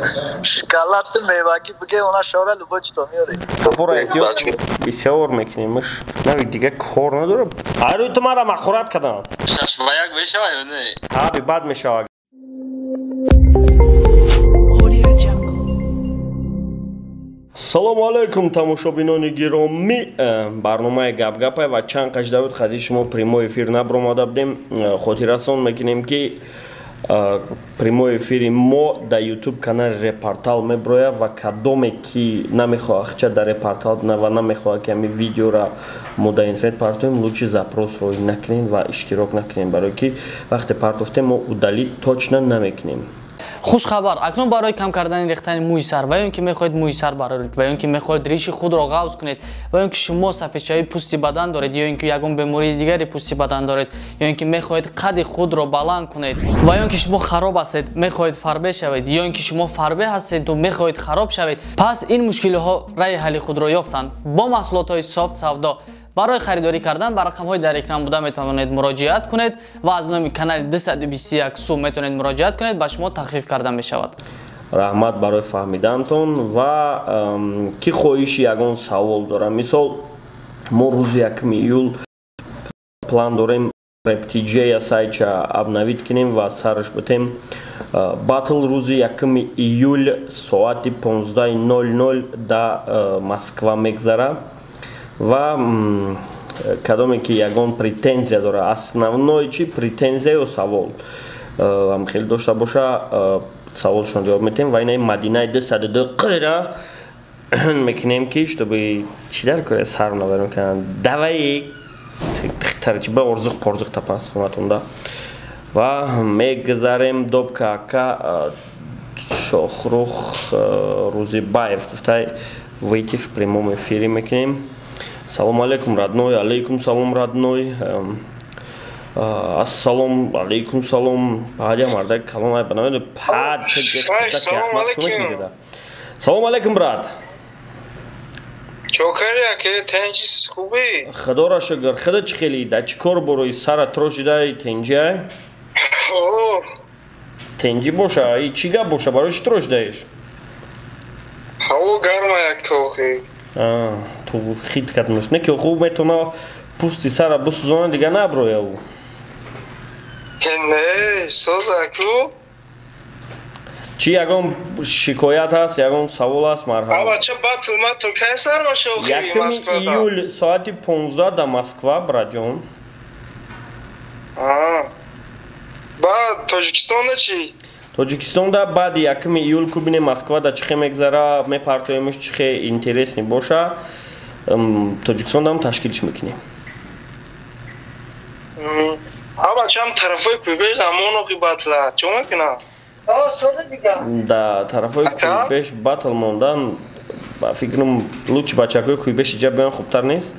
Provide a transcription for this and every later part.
Шоколад меваги биге, она шора любой чито меёре. Хафора эҳтиёт бисёр мекунемш. Нави дига кор надорам. Айрӯи ту мара махурат кардам. 6 ба 1 мешава ё не? Ҳа, бад мешава. Audio Jungle. Ассалому алайкум, тамошобинони гиромӣ. Барномаи гапгапай ва чанд қашда буд хади шумо прямой эфир набаромада будем. Хотиррасон мекунем, ки прямой эфири мо дар Ютуб канали Репортал меброяд ва кадоме ки намехоҳад хча дар Репортал ва намехоҳад, ки ҳамин видеора мо дар интернет партоем, лучше запрос роӣ накунем ва иштирок накунем, барое ки вақте партофтем, мо удалить точно намекунем. Хушхабар! Акнун барои кам кардани рехтани мӯи сар ва ё ин ки мехоҳед мӯи сар бароред, ва ё ин ки мехоҳед риши худро ғавз кунед, ва ё ин ки шумо сафедшавии пӯсти бадан доред, ё ин ки ягон бемории дигари пӯсти бадан доред, ё ин ки мехоҳед қади худро баланд кунед, ва ё ин ки шумо хароб ҳастед, мехоҳед фарбе шавед, ё ин ки шумо фарбе ҳастеду мехоҳед хароб шавед, пас ин мушкилиҳо раҳи ҳалли худро ёфтанд бо маҳсулотҳои Софт Савдо. Барои харидорӣ кардан ба рақамҳои дар экран буда метавонед муроҷиат кунед ва аз номи канали 221 сум метавонед муроҷиат кунед, ба шумо тахфиф карда мешавад. Раҳмат барои фаҳмидантон. Ва ки хоҳиши ягон савол дорам, мисол, мо рӯзи 1 июл план дорем рептиҷея сайтча обновить кунем ва сараш бутем. Батл рӯзи 1 июл соати 15:00 да Москва мегзара ва кадоме ки ягон претензия дора, основной чи претензия ё савол ам хеле дошта боша, саволшон ҷавоб метем. Ва инаи Мадинаи 202 қира мекунем, ки чтобы чӣ дар кора сар навар мекунанд. Давай тарчи ба орзуқ порзуқ тапас хонатонда ва мегзарем. Добка ака Шохрух Рӯзибаев гуфтай, выйти в прямом эфире мекунем. Салом алейкум, родной. Алейкум салом, родной. Ассалом алейкум, салом. Ҳадя мардак калон ай банамеду пад. Салом алейкум, брат. Чокари, аке, тенҷи, хубӣ? Худоро шукр. Худа чӣ хели? Да чӣ кор борои сара трошидай, тенҷиай? Тенҷӣ боша, и чӣ гап боша, барои чӣ трошидаеш? Ҳаво гарма як тохи. Ту хит кардмаш. Не ки хуб метавона пӯсти сара бисӯзона, дига наброя ӯ. Не, соза ку. Чӣ, ягон шикоят ҳаст, ягон савол ҳаст, марҳамат. Бача, батл матл кай сар маша? 1 июл соати 15 да Москва, братҷон. Баъд Тоҷикистонда чӣ? Тоҷикистонда баъди 1 июл ку бинем, Москва да чӣ хе мегзара, мепартоемш, чӣ хе интересный боша, Тоҷикистондам ташкилш мекунем. Ҳа, бачам, тарафҳои Куйбеш амонохи батла чо мекунам? Да тарафҳои Куйбеш батл мондан, ба фикрам, лучше бачакҳои Куйбеш иҷа биён, хубтар нест?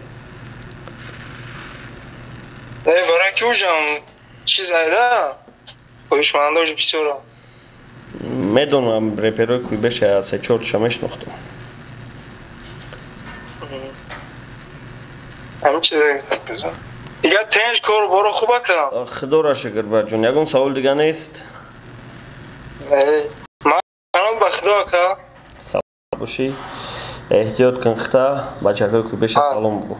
Не, барои ки ужам чиз айда хоҳишмандош бисёра. Медонам, реперои Куйбеша се чорташа мешинохтам. Ҳамин чиза. Дига тенҷ, кору боро хуба кардам? Худоро шукр, барҷон. Ягон савол дига нест? Ман ба худо, ака. Салом бошӣ, эҳтиёт кун хита, бачакҳои Куйбеша салом бугӯ.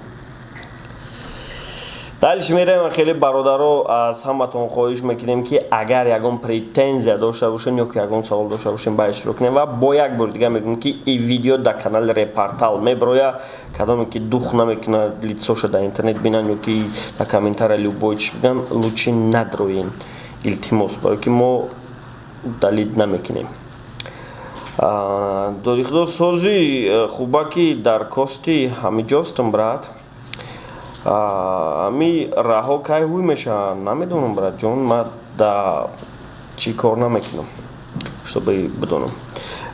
Дальше меравем. Хеле бародаро, аз ҳаматон хоҳиш мекунем, ки агар ягон претензия дошта бошем ё ки ягон савол дошта бошем, ба иштирок кунем. Ва бо як бори дига мегӯем, ки и видео дар канали Репортал меброя. Кадоме ки дух намекунад лицоша дар интернет бинанд ё ки дар комментария любой чӣ биган, лучше надроен, илтимос, барое ки мо удалить намекунем. Додихудо, созӣ, хуба ки дар кости ҳамиҷостам, брат. Ами раҳо кай ҳуй мешаванд, намедонам, братҷон. Ма да чӣ кор намекунам, чтобы бидонам.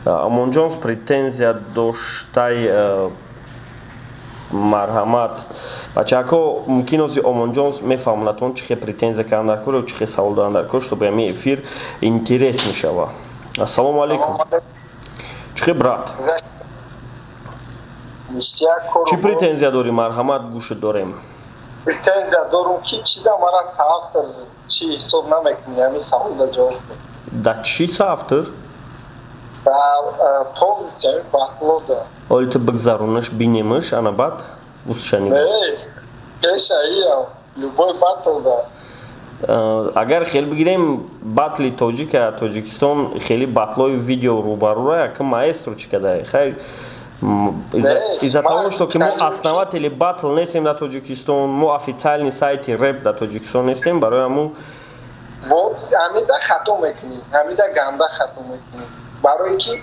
Амонҷон претензия доштай, марҳамат. Бачаҳако, мумкин ози Омонҷон мефаҳмонатон, чӣ хел претензия кардан дар кор ё чӣ хел савол додан дар кор, чтобы ами эфир интерес мешава. Ассалому алайкум, чӣ хел, брат? Чӣ претензия дорӣ? Марҳамат, гӯшт дорем. Претензия дорум, ки чӣ да мара соавтор чӣ ҳисоб намекунӣ? Ҳамин саволда ҷавоб. Да чӣ соавтор? Полностью батло да. Оли ту бигзаронаш бинемаш, ана баъд усшани. Не, пеша ия, любой батл да. Агар хел бигирем батли тоҷика Тоҷикистон хеле батлои видео рӯбарӯра якм маэстро чӣ кадай? Хай из-за того, что ки мо основатели батл нестем дар Тоҷикистон, мо официальный сайти рэп дар Тоҷикистон нестем, барои ҳамун мо ҳамида хато мекунем, ҳамида ганда хато мекунем. Барои ки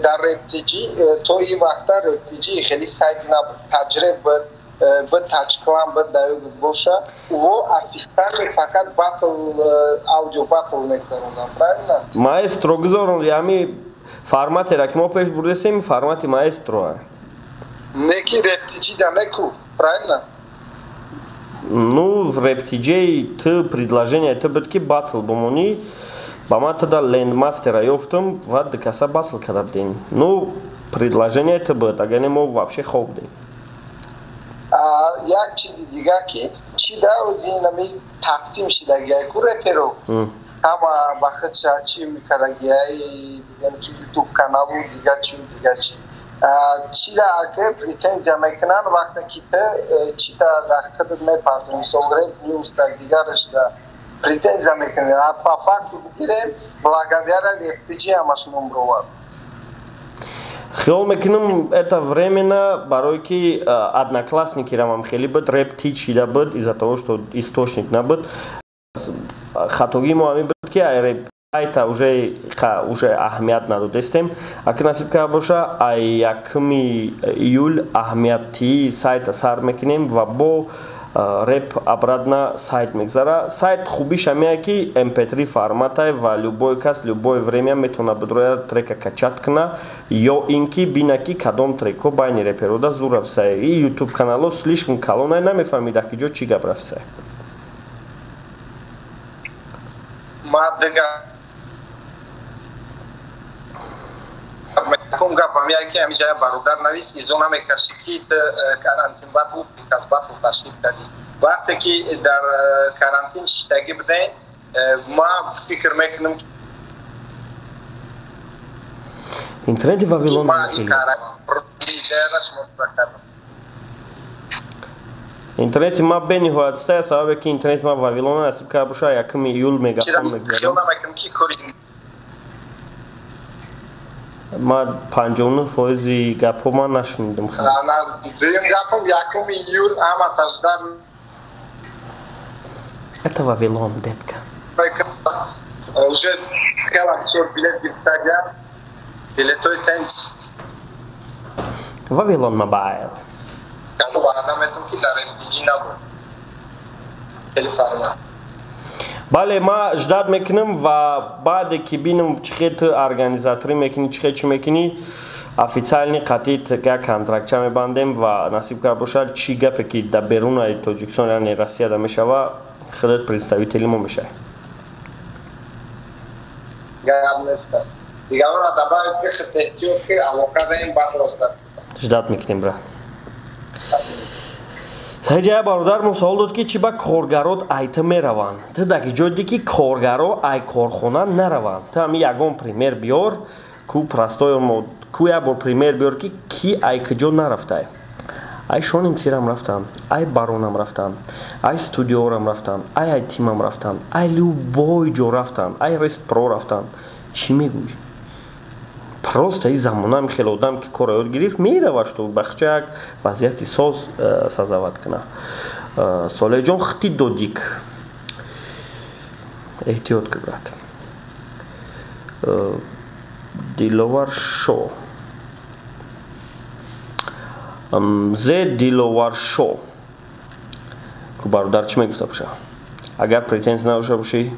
дар рептиҷи то ин вақта рептиҷи хеле сайт набуд, таҷриб буд, буд таҷклан буд даёд боша, во официально фақат батл аудио батл мегзарондам, правильно? Маэстро гузорон, ҳами форматера ки мо пеш бурдесем, формати маэстроа. Не ки рептиҷи да неку, правильно? Ну, в рептиҷи ту предложение ту буд ки батл бумонӣ, ба ман туда лендмастера ёфтам ва дукаса батл карда будем. Ну, предложение ту буд, агар не мо вообще хоб будем. Як чизи дига ки чӣ да ози тақсим шидагиай ку реперо ҳама ба худша чӣ мекардагиай, бигем ки ютуб каналу дига чӣ дига чӣ чида аке претензия мекунанд вақте ки ту чита дар худат мепартои, мисол реп ньюс да дигараш да претензия мекунанд. А по факту бигирем, благодаря рептиҷи ҳамаш ном ровард. Хиёл мекунам это временно, барои ки одноклассники рамам хеле буд, реп тич шида буд из-за того, что источник набуд. Хатогии мо ҳамин буд ки ай реп айта уже аҳамият надодестем. Аки насиб карда боша, ай 1 июл аҳамиятии сайта сар мекунем ва бо реп обратно сайт мегзара. Сайт хубиш ҳамея ки mp3 форматай ва любой кас любое время метавона бидроя трека качат куна ё ин ки бина ки кадом трекҳо байни реперода зур рафтсай. И ютуб каналҳо слишком калонай, намефаҳмид дар ки ҷо чӣ гап рафтсай. Якум гапам яке ҳамиҷа бародар навис, изо намекашӣ ки ту карантин батл кас батл ташкил кардӣ. Вақте ки дар карантин шиштагӣ будем, ма фикр мекунам интернети Вавилон интернети ма бениҳоят стая, сабабе ки интернети ма Вавилона насиб карда боша, 1 июл мегафон мегзарам. Ма 59% гапҳо ман нашунидам. Дуюм гапам 1 июл ҳама таждар. Это Вавилон, детка. Уже хела бисёр билет гирифтагиам. Билетҳои тенс. Вавилон мобайл. Кадо ваъда метам ки дар FPG набуд. Хеле фарма. Бале, ма ждат мекунам ва баъде ки бинам чӣ хел ту организаторӣ мекунӣ, чӣ хел чӣ мекунӣ, официални қатъи як контрактча мебандем ва насиб карда бошад, чӣ гапе ки дар берунаи Тоҷикистон, яъне Россияда мешава, худат представители мо мешавӣ. Гап нест. Дигарона добавить ки худат эҳтиёт ки алоқа даем батло ждат. Ждат мекунем, брат. Ҳеҷая бародар мо савол дод ки чӣ ба коргарот айта мераванд. Ту дар ки ҷой дидӣ ки коргаро ай корхона нараванд. Ту ҳами ягон пример биёр, ку простой мо ку як бор пример биёр ки ки ай куҷо нарафтай. Ай Шоним Сирам рафтам, ай Баронам рафтам, ай студиорам рафтам, ай ай тимам рафтам, ай любой ҷо рафтам, ай Рест Про рафтам. Чӣ мегӯӣ? Просто ин замонам хеле одам ки корро ёд гирифт мерава, что бахча як вазъияти соз сазават куна. Солеҳҷон хити додик. Эҳтиёт ки брат. Диловар Шо. Зе Диловар Шо. Ку бародар чӣ мегуфта боша? Агар претензия надошта бошӣ,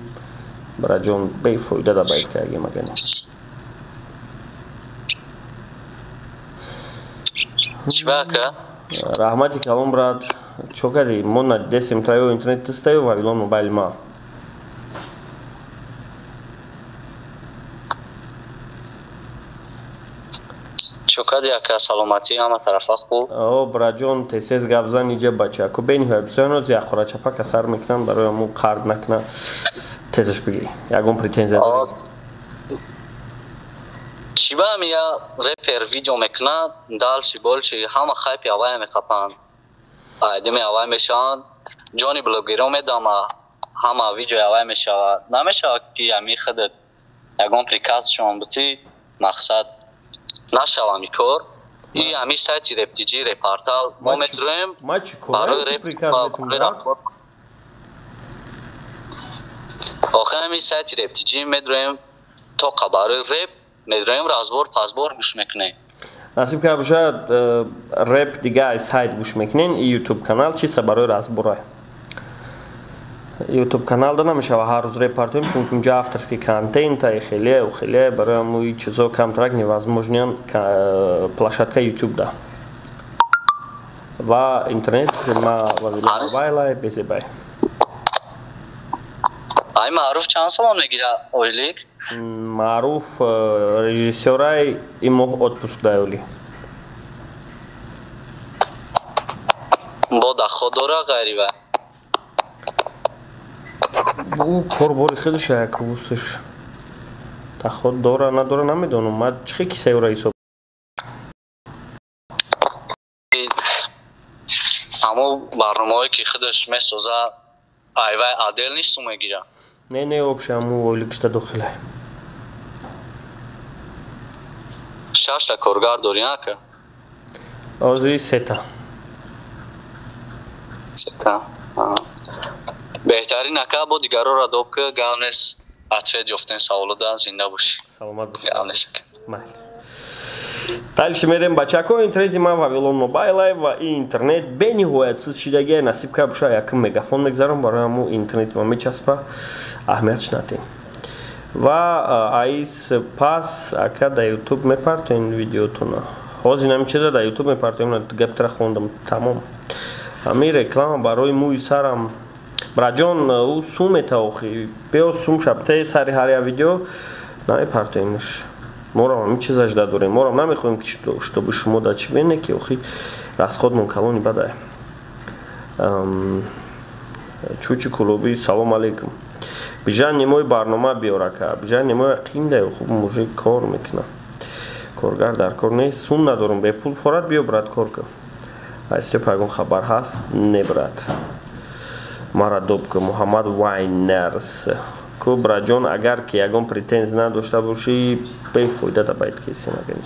браҷон бефоида добавить кардагим агар не. Чӣ Раҳмати калон, брат. Чо кардӣ? Мо на десем траё интернет тистаю Вавилон мобайл ма. Чо кардӣ ака, саломатӣ ҳама тарафа хуб? О, браҷон, тез-тез гап зан иҷа бачаку. Бениҳоят бисёр ноз яқора чапака сар мекунам барои ҳамун қард накуна. Тезаш бигирӣ. Ягон претензия дорӣ? Чӣ ба я репер видео мекунад, дальше больше ҳама хайпи авая меқапанд. Айдими авай мешаванд, ҷони блогерон медама, ҳама видеои авай мешавад. Намешавад ки ами худат ягон приказшон бутӣ, мақсад нашавам и кор. И ами сайти рептиҷи репортал мо метавонем барои реп. Охир ами сайти рептиҷи медроем тоқа барои реп медроем разбор пасбор гӯш мекунем. Насиб ка бошад реп дига аз сайт гӯш мекунен и ютуб канал чиса барои разбора. Ютуб канал да намешава ҳар рӯз реп партоем, чунки унҷа авторский контент ай хеле у хеле барои ҳамуи чизо камтарак невозможниан площадка ютуб да. Ва интернет ма Вавилон Мобайл безебай. Ай Маъруф чанд сомон мегирад ойлик? Маъруф режиссёрай ин моҳ отпуск даёли. Бо даход дора ғайрива? Ӯ корбори худша як усш. Даход дора надора намедонам. Ман чӣ хел кисаи ӯро ҳисоб. Ҳамон барномаҳое ки худаш месозад, айвай адел нест мегирад. Не, не, вообще ҳамун ойликшда дохилай. Шашта коргар дорӣ ака? Ҳозири сета. Сета. Беҳтарин ака, бо дигарора доб ки гап нест, ответ ёфтен саволода, зинда бошӣ. Саломат бошӣ. Гап нест ака. Майли. Дальше мерем бачако, интернети ман Вавилон Мобайл ва ин интернет бениҳоят сиз шидагия, насиб ка боша якм мегафон мегзарам барои ҳамун интернети ман мечаспа, аҳамиятш надем. Ва айс пас ака да ютуб мепартоен видеотона. Ҳозир ҳамин чиза да ютуб мепартоем, гаптра хондам тамом. Ҳамин реклама барои мӯи сарам. Браҷон, ӯ сум мета охи. Биё сум шабте сари ҳар як видео намепартоемш. Морам ҳамин чизаш дадорем. Морам намехоҳем ки чтобы шумо да чӣ бинед ки охи расходмон калони бадай. Чучи клуби, салом алейкум. Бижан немои барнома биёр ака. Бижан немои қиндай хуб мужик кор мекунад. Коргар дар кор нест, сум надорум, бепул форат биё брат кор кун. Аз Степа ягон хабар ҳаст? Не брат. Мара доб ку Муҳаммад Вайнерс. Ку браҷон, агар ки ягон претензия надошта бошӣ, бефоида да байд кеси нагани.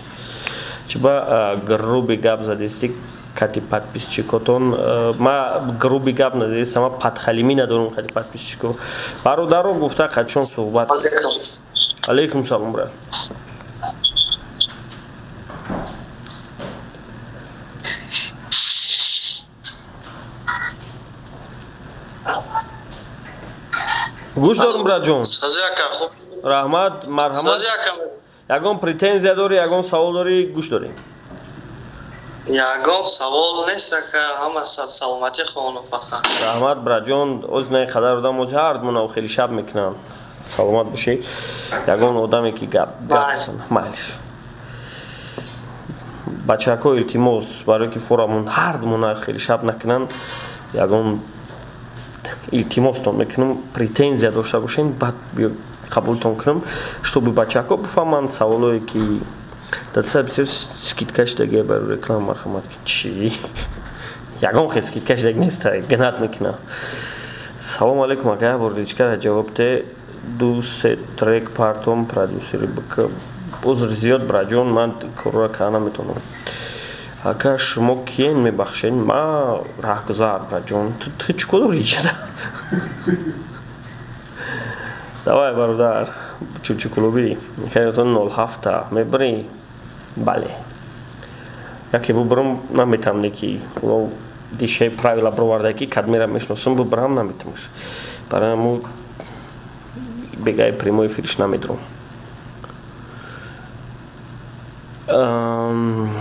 Чиба груби гап задисти кати подписчикотон, ма груби гап надидистам, ма падхалимӣ надорум кати подписчико. Бародаро гуфта қачон суҳбат. Алейкум салом брат. Гӯш дорум братҷон. Раҳмат, марҳамат. Ягон претензия дорӣ, ягон савол дорӣ, гӯш дорем. Ягон савол нест ака, ҳама саломатӣ хоҳам фақат. Раҳмат братҷон, оз на қадар одам оз ҳар дмона хеле шаб мекунанд. Саломат бошӣ. Ягон одаме ки гап майлиш. Бачаҳо илтимос барои ки форамон ҳар дмона хеле шаб накунанд, ягон илтимостон мекунам, претензия дошта бошен, баъд қабултон кунам, чтобы бачаҳо бифаҳманд саволое ки дар бисёр скидка шудагия барои реклама марҳамат. Чӣ? Ягон хел скидка шудаг нест, гнат мекунам. Салом алейкум ака, як бор личкара ҷавоб де. 2-3 трек партом продюсери бк. Узр зиёд браҷон, ман корро карда наметавонам. Ака шумо киен мебахшед? Ма раҳгузар браҷон. Ту чӣ кор дорӣ иҷода? Давай бародар, чучи клуби. Хаётон 07 мебарӣ? Бале. Яке бубарам наметам неки. Дишаи правила броварда ки кадмера мешносам, бубарам наметамаш. Барои ҳамун бегаи прямой эфириш намедорам.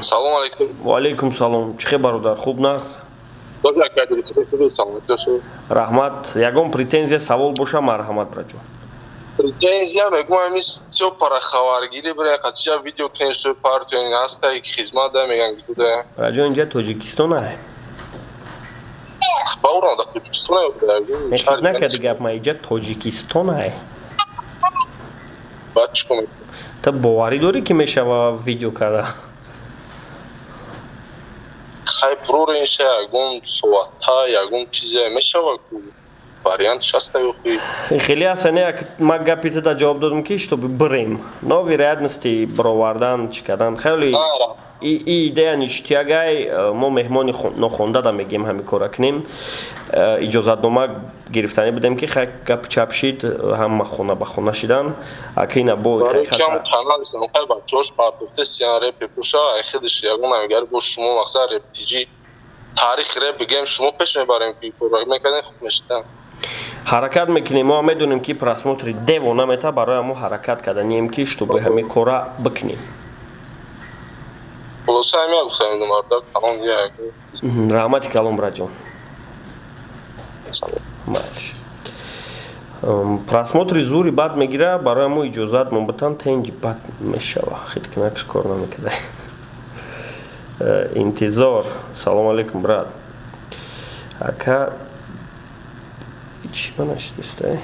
Салом алейкум. Ва алейкум салом. Чӣ хел бародар, хуб нағз? Раҳмат. Ягон претензия, савол боша, марҳамат браҷон. Претензия мегӯям ҳамин всё пара хабаргирӣ бира қатиша видео кунед, что партия ҳаста, ки хизмат да меган гуда. Браҷон, инҷа Тоҷикистон ай. Баурам да Тоҷикистон ай. Накарди гап, ма инҷа Тоҷикистон ай. Баъд чӣ кор мекунӣ? Та боварӣ дорӣ, ки мешава видео карда? Хай, проренша ягон соата, ягон чизе мешава, вариант шаста ёхи. Хеле ҳастане, як ма гапи туда ҷавоб додам, ки чтобы бирем, но вероятности баровардан, чӣ кардан, хеле и идея ништягай. Мо меҳмони нохонда да мегем, ҳами кора кунем. Иҷозатнома гирифтанӣ будем, ки хай гап чап шид, ҳама хона ба хона шидан, ака ина бо бачаҳош партофтесиян репе пуша хидиш ягон агар бо шумо мақсад реп тиҷи таърихи реп бигем, шумо пеш мебарем, ки кора мекардем, хуб мешидам. Ҳаракат мекунем. Мо медонем, ки просмотри девона мета, барои мо ҳаракат карданием, ки чтобы ҳами кора бикунем. Хулоса, ҳамия гуфтам, марда калон. Раҳмати калон, браҷон. Просмотри зури бад мегира, барои мо иҷозат момбатан тенҷи бад мешава, хиткинакш кор намекарда. Интизор, салому алейкум, брат. Ака, чӣ манашдиста?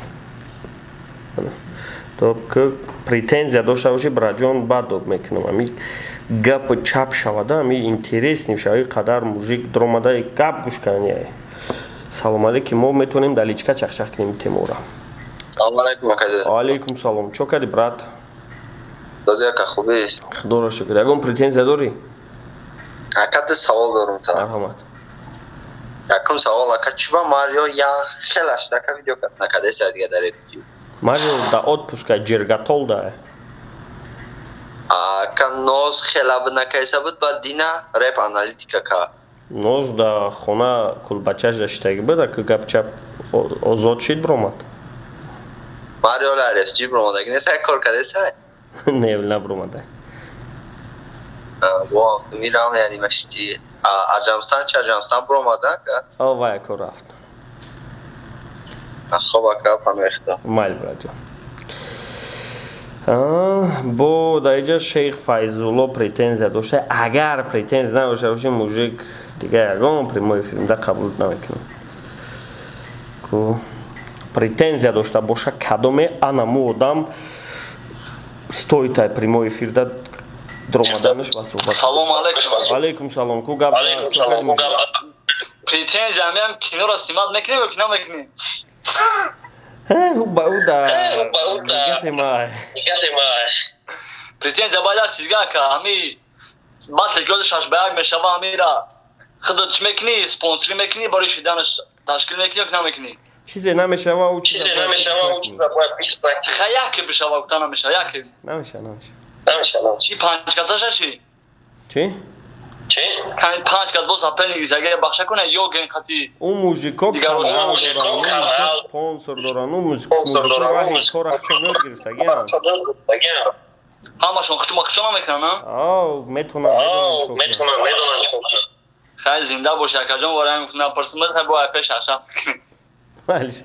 Доб, ки претензия дошта бошӣ, браҷон, бад доб мекунам. Ами гапи чап шавада, ами интерес мешава, и қадар мужик дромада гап гӯш кардани. Салом алейкум, мо метавонем дар личка чахчах кунем темура. Салом алейкум, ака. Алейкум салом, чо кардӣ, брат? Дози, ака, хубист? Худоро шукр. Ягон претензия дорӣ? Ака, ду савол дорум та. Марҳамат. Якум савол, ака, чиба Марио я хелаш дака видео накадаеса дига дар YouTube? Марио да отпуска, ҷиргатол да. Ака, ноз хела буд накаеса буд, баъд дина реп аналитика ка. Ноз да хона кулбачаш даштаги буд, ака, гапчап озод шид, бромад. Марио ла RFG бромадаги нест, кор кадаеса? Не, набромада. Во, мирам, яъни машти Аҷамстан чи, Аҷамстан бромада, ака? О, вай кор рафт. Хоб, ака, панвехта. Майли, браҷон. Бо дар иҷа шейх Файзулло претензия дошта. Агар претензия надошта боши, мужик, дига ягон прямой эфирда қабул намекунам. Ку претензия дошта боша кадоме, анаму одам стоитай прямой эфирда дромаданаш ва суҳбат. Салом алейкум. Алейкум салом, ку гап? Претензия меам, киноро снимат мекунем ё кино мекунем? Ӯ да тема. Претензия бояд аст дига, ака, ҳами батле ки 6-1 мешава, ҳамира худат чӣ мекунӣ, спонсорӣ мекунӣ, барои шиданаш ташкил мекунӣ ё намекунӣ? Чизе намешава, ӯ чизе намешава, ха, яке бишава, гуфта намешава, яке намеша, намеша. Чӣ, панҷ касаша чӣ? Чӣ? Чӣ? Панҷ кас боз апелинг агар бахша кунад ё ген қати. Ӯ мужико канал доранд, спонсор доранд, ӯ мужико раҳи кор ахчон ёд гирифтагианд. Ҳамашон хучума хучо намекунанд, а? Метавонанд. Метавонанд. Хай, зинда боши, акаҷон, вораям напурсим, хай, бо пеш ашаф мекунем. Малиш.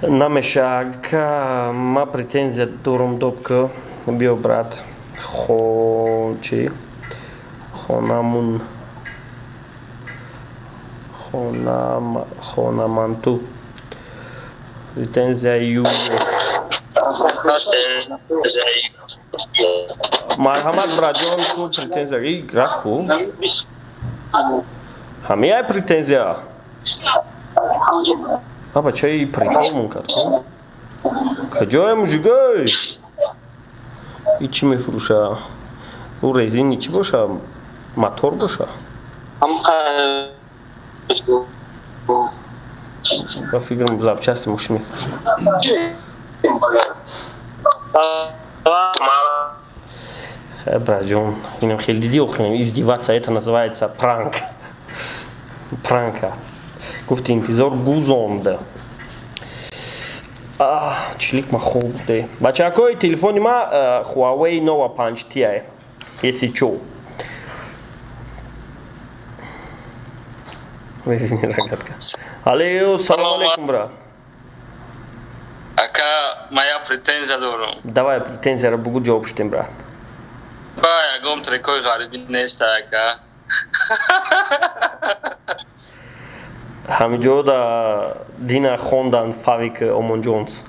Намеша, ака, ма претензия дорум, добка биё, брат. Хо чи хонамун, хонаманту претензия юест. Марҳамат, братҷон, ку претензия и рафт, ку ҳамияй претензия. А бачаи прикол мункар, каҷое, мужигай? И чӣ мефурӯша? Ӯ резини чӣ боша, мотор боша, ба фикрам, запчасти мошин мефурӯша. Браҷон, инам хеле диди, охирам издеваться, это называется пранк. Пранка гуфти, интизор гузонда. Чилик ма хоб буде, бачакои. Телефони ма Huawei Nova 5 Ti, если чо. Рогатка. Алло, салом алейкум, брат. Ака, моя претензия дорум. Давай, претензияро бугу, ҷавоб шудем, брат. Ба ягон трекои ғарибӣ нест, ака? Ҳамиҷо да дина хондан Фавик Омонҷонс.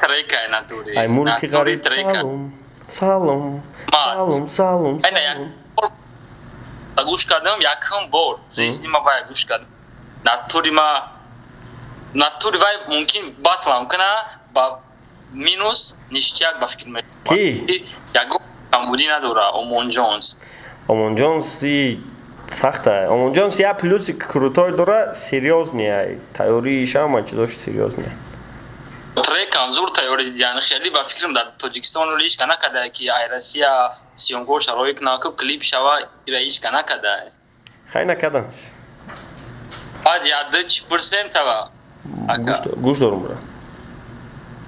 трека натури. Ай мулки ғариб салом, салом, салом, салом, салом. Гӯш кардам якум бор. Жизни ма вай гӯш кардам. Натури ма натури вай мумкин батлам кана ба минус ништяк ба фикр мекунам. Ки? Ягон камбудӣ надора Омон Ҷонс. Омон Ҷонс и сахта. Омон Ҷонс я плюси крутой дора, серьёзный ай. Тайёрииш ҳама чизош серьёзный. Трекам зур тайёрӣ дидан хеле ба фикрам дар Тоҷикистон ҳеч ка накарда ки ай Россия съёмко шароит накуб клип шава ира ҳеч ка накарда. Хай накардан. Баъд яды чӣ пурсем тава? Гӯш дорум бра.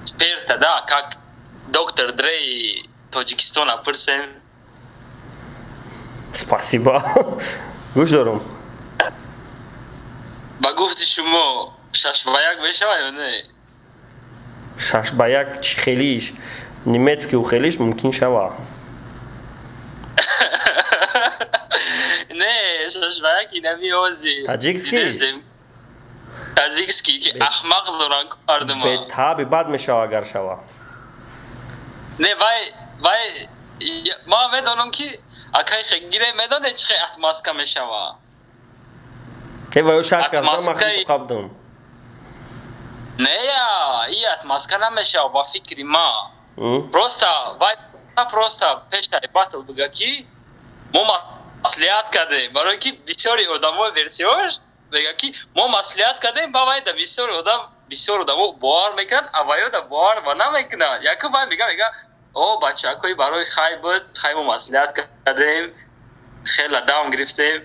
Эксперта да, как доктор Дрей Тоҷикистона пурсем. Спасибо. Гӯш дорум. Ба гуфти шумо 6-1 мешава ё не? 6-1 чӣ хелиш? Немецкий хелиш мумкин шава. Не, 6-1 инами ози. Таҷикский? Таҷикский ки аҳмақ доран мардума. Бетаби бад мешава агар шава. Не, вай ма медонам ки акай хегире медоне чӣ хел отмазка мешава. Э вай шаш кас ман хеле қабдум. Не, я, и отмазка намешава ба фикри ма. Просто вай просто пешаи батл буга ки мо маслиҳат кардем, барои ки бисёри одамо версияш мега ки мо маслиҳат кардем, ба вай да бисёр одам, бисёр одамо бовар мекунанд, а вайо да бовар ва намекунанд. Якум вай мега о бачакои барои хай буд, хай мо маслиҳат кардем, хела дам гирифтем,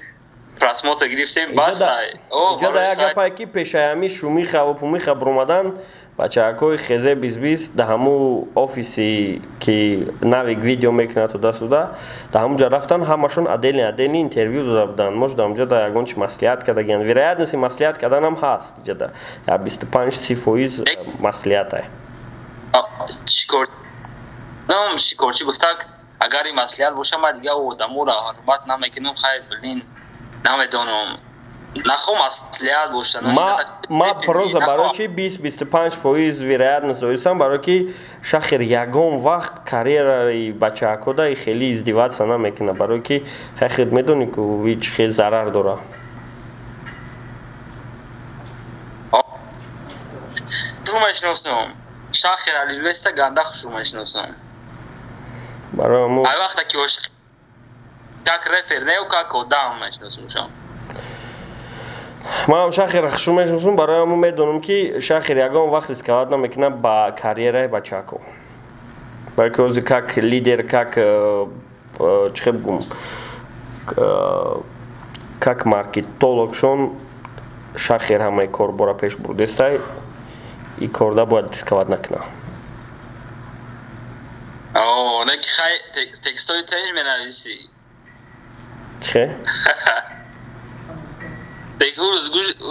просмотр гирифтем, бас ай. Иҷо да як гапае ки пешаями шумиха ва пумиха буромадан бачакои хезе бис-бис да ҳаму офиси ки навик видео мекунад туда-сюда, да ҳамун ҷо рафтан, ҳамашон отдельно отдельно интервю дода буданд. Может, дар ҳамун ҷо да ягон чи маслиҳат кардагиянд. Вероятности маслиҳат карданам ҳаст иҷо да. Я 25-30% маслиҳат ай. Нам шикорчи гуфтак, агар ин маслиҳат боша, ман дига одаморо ҳурмат намекунам, хай блин, намедонам. Нахо маслиҳат боша. Ма проза барои чи 20-25% вероятност доистам, барои ки шахер ягон вақт карьераи бачаакода хеле издеваться намекунад, барои ки хай медонӣ ку ҳеч хел зарар дора. Хушрӯ мешиносам. Шахер Аливеста ганда хушрӯ мешиносам. Барои мо ай вақта ки ошиқ как репер не, как одам мешиносам. Ман Шахер хушрӯ мешиносам, барои ҳамон медонам ки Шахер ягон вақт рисковать намекунад ба карьераи бачако. Барои ки ҳозир как лидер, как чӣ хел бигӯм, как маркетологшон Шахер ҳамаи кор бора пеш бурдестай, и корда бояд рисковать накунад. О, не ки хай текстои теж менависӣ. Чӣ?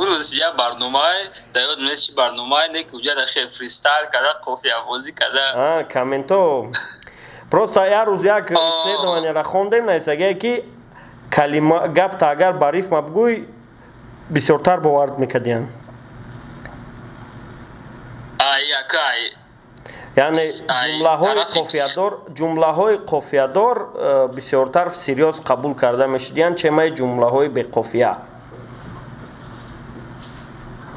Урӯз я барномае, да ёд нест чи барномае, не ки уҷа да хел фристайл када, қофиябозӣ када. А, комменто. Просто як рӯз як исследованияро хондем, нависагие ки калима гапта агар ба рифма бигӯй, бисёртар бовард мекардиянд. Ай, акай. Яъне ҷумлаҳои қофиядор бисёртар всерьёз қабул карда мешудиянд, чемаи ҷумлаҳои беқофия.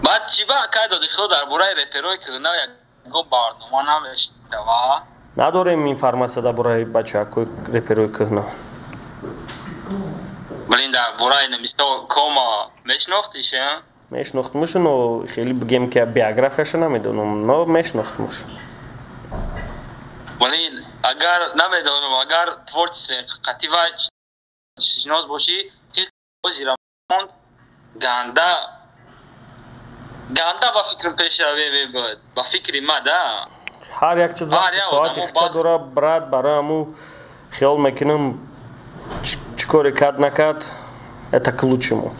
Баъд чӣ ба акай доди худо дар бораи реперое ки нав ягон барнома намешава? Надорем информатсия дар бораи бачаакои реперои кӯҳна. Блин, дар бораи мисол Кома мешинохтиш, а? Мешинохтмуш, но хеле бигем ки биографияша намедонам, но мешинохтмуш. Блин, агар намедонам, агар творчество қатъи вай шинос бошӣ, ки озира монд ганда ганда ба фикрам пешраве мебуд, ба фикри ма да. Ҳар як чиз вақти соати хича дора, брат, барои ҳаму хиёл мекунам чӣ коре кард накард, это к лучшему.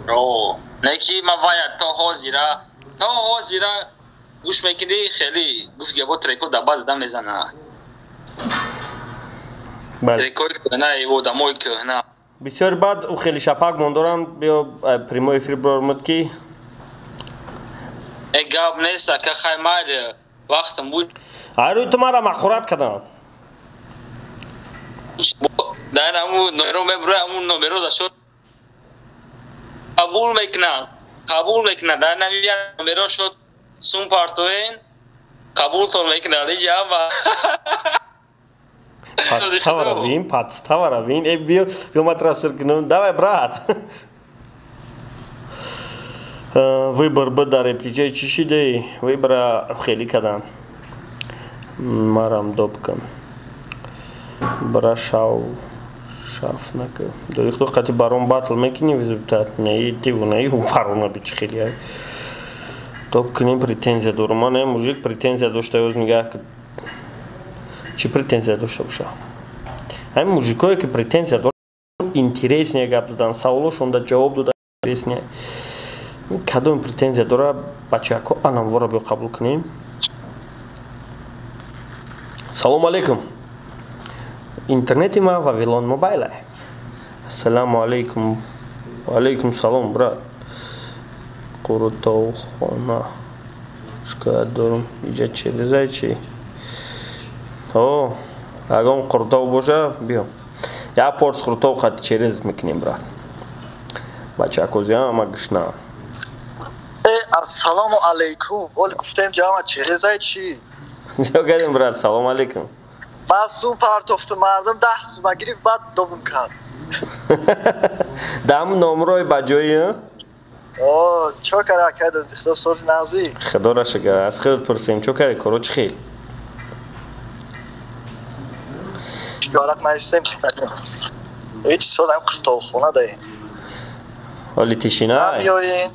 О, не ки ма вая то ҳозира гӯш мекунӣ, хеле гуфт гапо треко да баъд да мезана. Трекои кӯҳна, одамои кӯҳна. Бисёр баъд ӯ хеле шапак мондорам, биё прямой эфир биёрмуд ки Э гап нест, ака, хай майли, вақтам буд. Айрӯи ту мара махурат кардам. Дар аму номеро мебурӯи, аму номеро за шод қабул мекунад, қабул мекунад. Дар нами як номеро шуд, сум партоен, қабултон мекунад. Иҷа ҳама. Подстава равин, подстава равин. Э, биё, биё, ма тура сир кунам. Давай, брат. Выбор б дар эптиҷаи чӣ шидей? Выбора хелӣ кардам. Марам доб кун. Бра шав шаф накун. Дори худо қати барон батл мекунӣ результат. Не, дивона, и барона би чӣ хели ай. Доб кунем, претензия дорум. Ман э мужик претензия дошта, ёз нигаҳ ки чӣ претензия дошта боша. Ҳамин мужикое ки претензия доранд, интереснее гап задан, саволошонда ҷавоб дода интереснее. Кадом претензия дора бачако, анамвора биё қабул кунем. Салому алейкум. Интернети ма Вавилон Мобайл. Ассалому алейкум. Ва алейкум салом, брат. Қурутовхона. Шикоят дорум. Иҷа черезай чи? О, ягон қурутов боша, биё. Як порс қурутов қад через мекунем, брат. Бачакози ҳама гушна. Э, ассалому алейкум. Оли гуфтем ҷама черезай чи? Чо кардем, брат? Салом алейкум. Ман сум партофту мардум 10 сума гирифт, баъд добум кард. Дам номрои ба ҷои? О, чо кард акай дод, худо сози нағзӣ. Худоро шукр, аз худат пурсем, чо карди, коро чӣ хел? Чикорак наистем, чӣ кардем? Ҳеҷ сол ҳам қуртовхона даем. Оли тишина? Меоем,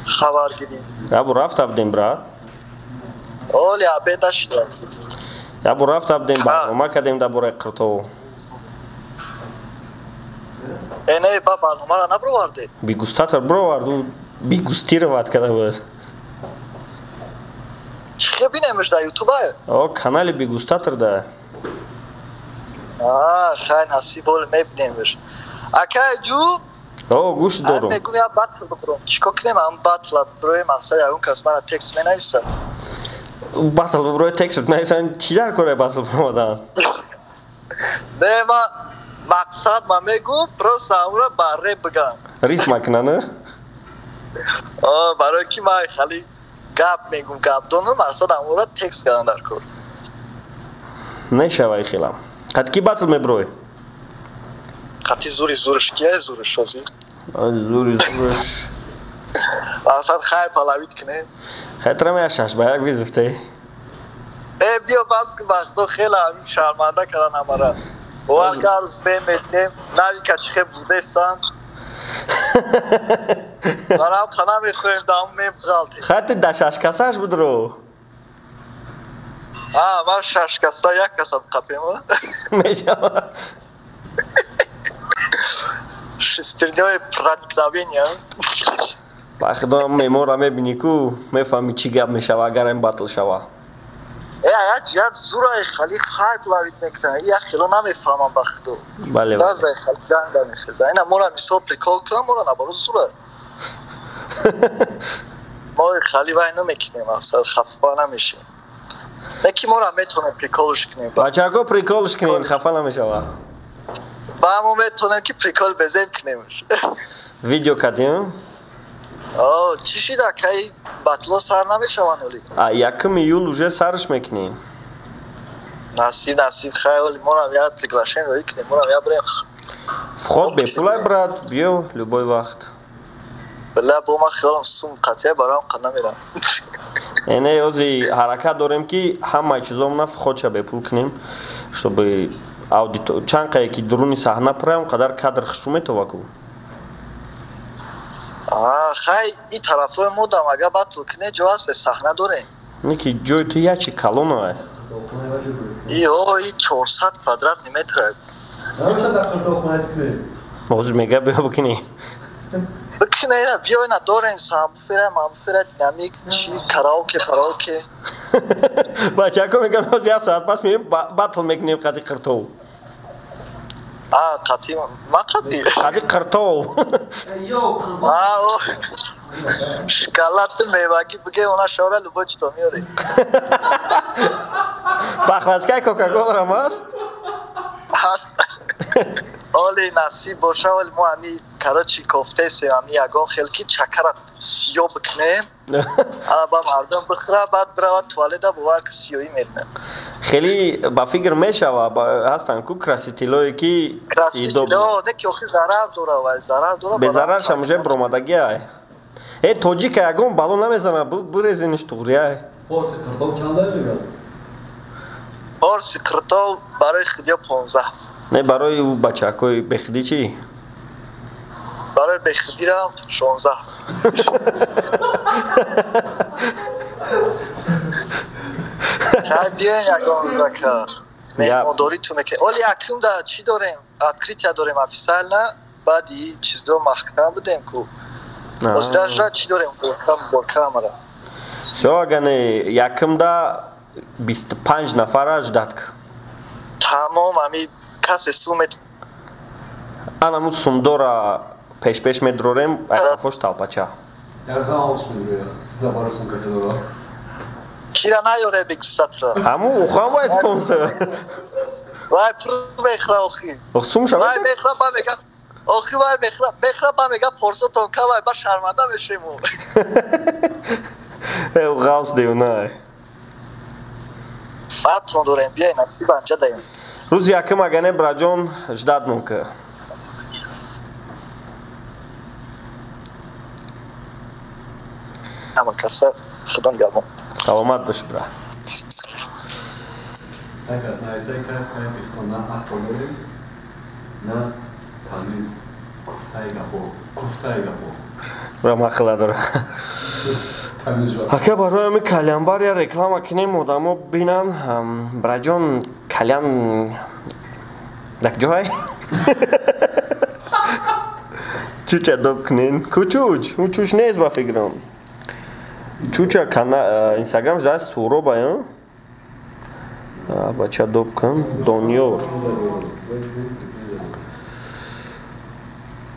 хабар гирем. Ябу рафта будем, брат. Оли обед нашуда. Ябу рафта будем, барнома кардем дар бораи қуртов. Э, не, ба барномаро наброварде? Бигустатор бровард, бигустировать карда буд. Чӣ хел бинемш дар ютуба? О, канали бигустатор да. А, хай насиб, оли мебинемш. Акай ҷу? О, гӯш дорум. Мегум я батл бибурам. Чӣ кор кунем ам батла бибуроем, мақсад ягон кас мана текст менависа. Батл бибурои текст менависан, чӣ дар кораи батл биромадан? Не, ма мақсад ма мегум, просто амра ба реп бигам. Рифма кунан? О, барои ки ма хали гап мегум, гап донам, мақсад амра текст кардан дар кор. Нешавай хелам. Қад ки батл мебурой? Қати зури зурш кия зурш шози? Зури зурш. Мақсад хай палавит кунем. Хай тра меяшаш ба як визов те. Э, биё бас ки вақто хеле ҳамин шарманда кардан амара. Вақт арз бемедем, навика чӣ хел будестан. Барам қана мехоҳем дам мебғалтем. Хай ти да шашкасаш будро. А, ман шашкаса як каса қапем. Мешава. Шестернёи проникновения. Ба худо мемора мебинӣ ку, мефаҳмӣ чӣ гап мешава, агар ин батл шава. Э, як ҷиҳат зурай хали хайп лавит мекунад. Як хело намефаҳмам ба худо. Бале. Баъзай хали ганга мехеза. Ина мора мисол прикол кунам, мора наборо зурай. Мо хали вай намекунем, асал хафа намешем. Не ки мора метонем приколш кунем. Бачако приколш кунем, хафа намешава. Ба мо метонем ки прикол безеб кунем. Видео кардем? О, чӣ шида, кай батло сар намешаванд оли? А 1 июл уже сарш мекунем. Насиб, насиб, хай оли морам я приглашение рои кунем, морам я брем. Вход бепулай, брат, биё любой вақт. Била, бо ма хиёлам сум қатъия бароям қа намерам. Э, не, ози ҳаракат дорем ки ҳамаи чизомона входша бепул кунем, чтобы аудитор чанд қае ки дуруни саҳна пурай, он қадар кадр хушрӯ метова ку. А, хай, и тарафҳои мо дам ага батл куне ҷо ҳаст, саҳна дорем. Не ки ҷои ту ячи калона. И о, и 400 квадратный метр. Ҳозир мега биё бикунӣ. Бикуне, ина биё, ина дорем самбуфера, мамбуфера, динамик, чи караоке, параоке. Бачако меган ҳозир як соат пас меоем батл мекунем қати қиртов. А, қати ма қати? Қати қиртов. Шоколад меваги биге, она шора любой чито меёре. Бахлачкаи Кока-Коларам ҳаст? Ҳаст. Оли насиб боша, оли мо ами короче кофтесем, ами ягон хел ки чакара сиё бикунем, ана ба мардум бихӯра, баъд биравад туалета, бовар ки сиёӣ меринем. Хеле ба фикр мешава, ҳастанд ку красителое ки краситело, не ки охи зарар дора, вай зарар дора. Безараршам уже бромадагиай. Э, тоҷика ягон бало намезана, бурезиниш туғриай. Порси қиртов чанда мегӯяд? Порси қиртов барои худиё 15 аст. Не, барои ӯ бачакҳои бехудӣ чӣ? Барои бехудира 16 аст. Хай биёен ягон рака. Меҳмондорӣ ту мекунем. Оли якум да чӣ дорем? Открытия дорем официально, баъди чизо маҳкам будем ку. Озиража чӣ дорем? Борка, борка амара. Всё, агане якумда 25 нафара ждать. Тамом, ами касе сумет. Анаму сумдора пешпеш медрорем, айфош талпача. Ягон мегӯя, да баросон кадора. Кира наёре бигустатра. Ҳаму ухам вай спонсор. Вай пур мехра охи. Сум шава? Вай мехра ба мега. Охи вай мехра, мехра ба мега порсотон ка вай ба шарманда мешему. Э, ғавс девнай. Баъдтон дорем, биёй насиб анҷа даем. Рӯзи якум агане браҷон ждать мунка. Ҳама каса худо нигаҳбон. Саломат бош, бра. Так аз нависаи кайф кайф исто на ақл дорем, на тамиз. Куфтаи гапо, куфтаи гапо. Бра мақла дора. Ака барои ҳами калянбар я реклама кунем, одамо бинан. Браҷон, калян дак ҷой? Чуча доб кунен. Кучуч, учуч нест ба фикрам. Чуча кана Инстаграм жаст суроба, я? Бача доб кун. Дониёр.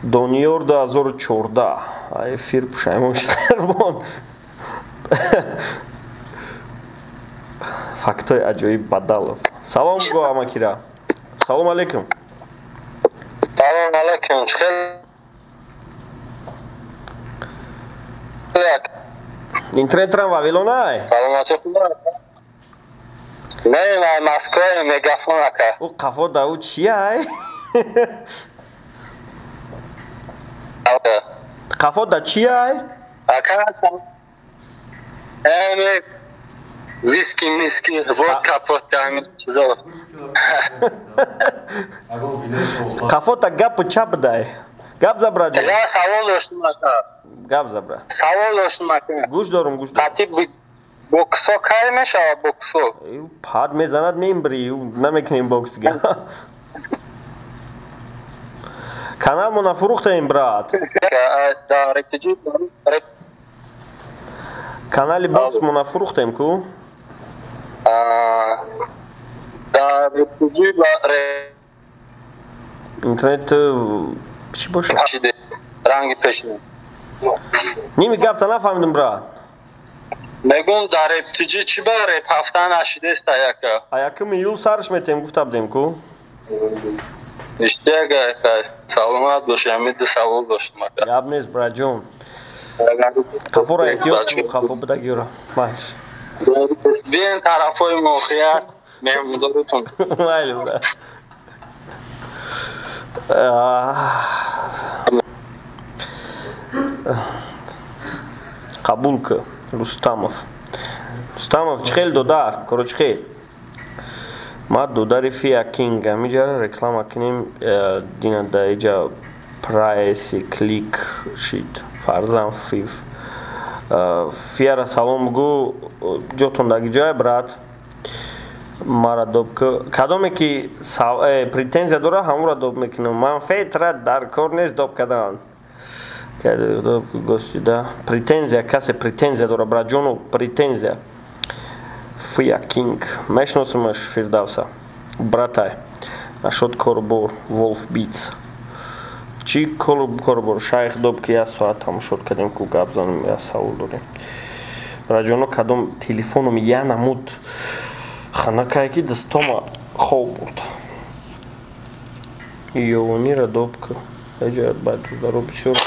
Дониёр 2014. Эфир пушаймон шарбон. Фактои аҷоиб Бадалов. Салом го амакира. Салом алейкум. Салом алейкум. Хел Интернетрам Вавилонай? Саломатӣ худо. Не, на Москва мегафон ака. Ӯ қафо да ӯ чияй? Қафо да чияй? Ака, эми виски, миски, водка, пота, ҳамин чизо. Қафо да гапу чап дай. Гап за браҷон. Я савол доштум ака. Гап за бра. Савол доштум ака. Гӯш дорум, гӯш дорум. Қати боксо кай мешавад боксо? Пад мезанад мембри, намекунем бокс дига. Канал мо нафурӯхтаем, брат. Канали бокс мо нафурӯхтаем ку? Интернет чӣ бошад? Ранги пешин. Ними гапта нафаҳмидам, брат. Мегум дар рептиҷи чӣ ба реп ҳафта нашидеста яка? А якуми июл сарш метем гуфта будем ку? Ништяга, саломат боши, ҳамин ду савол доштам ака. Гап нест, браҷон. Қафоро эҳтиёт кун, қафо будагиёра. Майш. Биен тарафҳои моҳия, меҳмондорутон. Майли, брат. Қабул ки Рустамов. Рустамов чӣ хел додар? Коро чӣ хел? Ма додари Фия Кинг амиҷара реклама кунем, дина да иҷа прайси клик шид. Фарзан фиф. Фияра салом бугу, ҷотон даги ҷой, брат. Мара доб ки кадоме ки претензия дора, ҳамура доб мекунам. Ман фетра дар кор нест доб кардан. Доб гости да. Претензия, касе претензия дора, браҷону претензия. Фия Кинг. Мешносумаш Фирдавса. Братай. Нашод корбор Wolf Beats. Чӣ корбор шайх доб ки як соат тамошод кардем ку гап занем, як савол дорем. Браҷоно кадом телефоном я намуд ханакае ки дастома хоб бурд. Ёвонира доб ку. Эҷа баъд даро бисёр.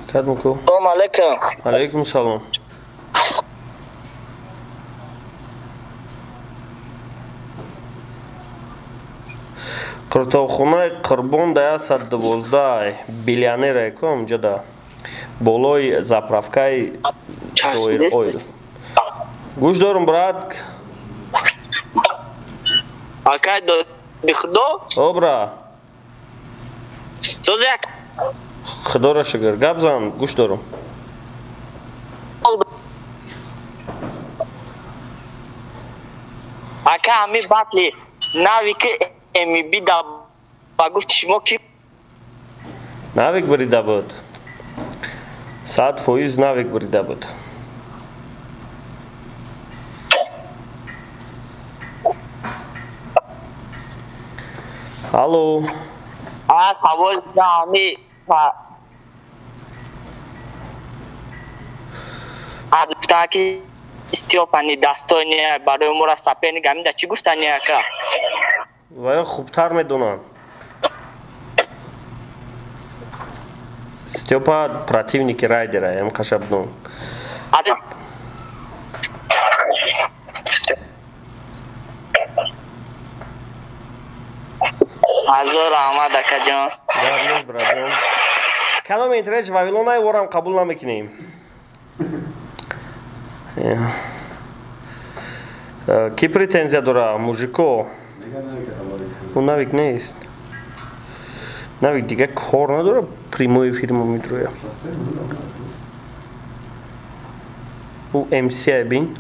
Кадом ку? Салом алейкум. Алейкум салом. Қуртовхонаи Қурбон да 112 биллионерае ку ҳамҷода болои заправкаи Зоир Ойл. Гӯш дорум, брат. Акай доди худо? О, бра. Соз як. Худоро шукр. Гап зан, гӯш дорум. Ака ҳами батли нави ки МБ да ба гуфти шумо ки Навик бурида буд. 100% навик бурида буд. Алло. А савол да ҳами ки Стёпа недостойный барои моро соперник ҳамин да чӣ гуфтани ака? Ва ё хубтар медонанд. Стёпа противники райдера, ям қашабдон. Ҳазор раҳмат акаҷон. Гап браҷон. Калом интернет Вавилонай ворам қабул намекунем. Ки претензия дора, мужико? Ӯ навик нест. Навик дига кор надора, прямой эфир мо медроя. Ӯ МС бин.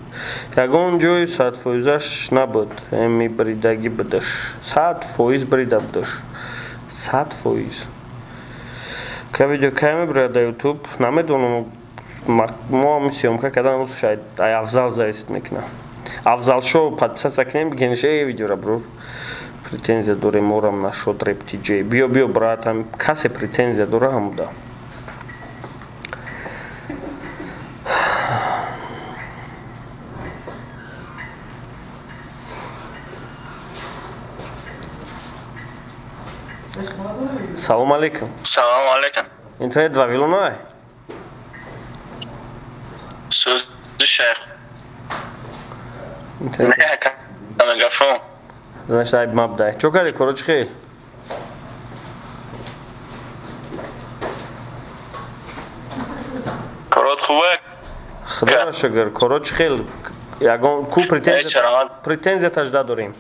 Ягон ҷой 100%-аш набуд. Эми бридагӣ будаш. 100% брида будаш. 100%. Ка видео кай меброяд дар YouTube? Намедонам. Мо ҳам съёмка кардан шояд ай Афзал зависит мекунад. Афзал шоу подписаться кунем, бигениш эй видеора бро. Претензия дорем, орам нашод Рэп ТЖ. Биё, биё, брат, ҳам касе претензия дора ҳамуда. Салом алейкум. Салом алейкум. Интернет Вавилонай? Сӯзи шайх. Не, ака, мегафон. Значит, айб мабдай. Чо кардӣ, коро чӣ хел? Корот хубе? Худоро шукр, коро чӣ хел? Ягон ку претензия претензия тажда дорем.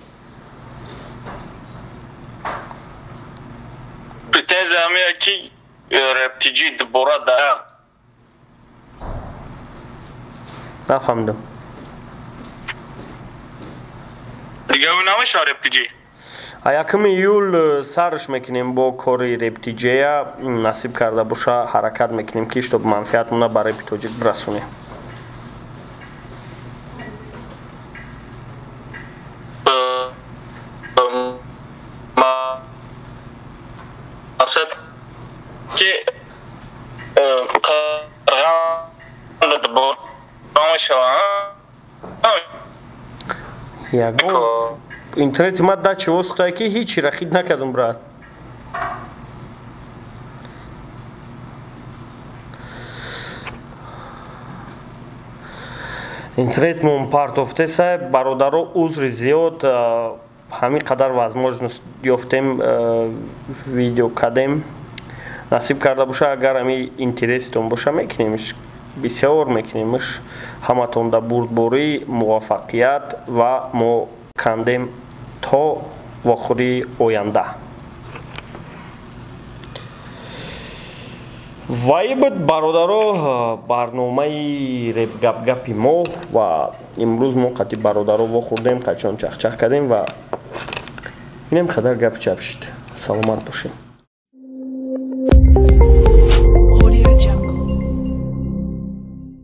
Претензия ҳамия ки Рэп ТЖ дубора да. Нафаҳмидам. Дига ӯ намешава Рэп ТЖ? А 1 июл сарш мекунем бо кори Рэп ТЖ-я, насиб карда боша ҳаракат мекунем ки чтоб манфиатмона ба рэпи тоҷик бирасонем. Мақсад ки қарғанда дубора мешава. Ягон интернети ма дачи воситае ки ҳичи рахид накардам, брат. Интернетмон партофтеса, бародаро, узри зиёд, ҳамин қадар возможност ёфтем, видео кардем. Насиб карда боша, агар ҳами интереситон боша, мекунемш, бисёр мекунемш. Ҳаматон да бурдборӣ, муваффақият ва мо кандем то вохӯрии оянда. Ва ин буд, бародаро, барномаи репгапгапи мо ва имрӯз мо қати бародаро вохӯрдем, қачон чахчах кардем ва инем қадар гапи чап шид. Саломат бошем.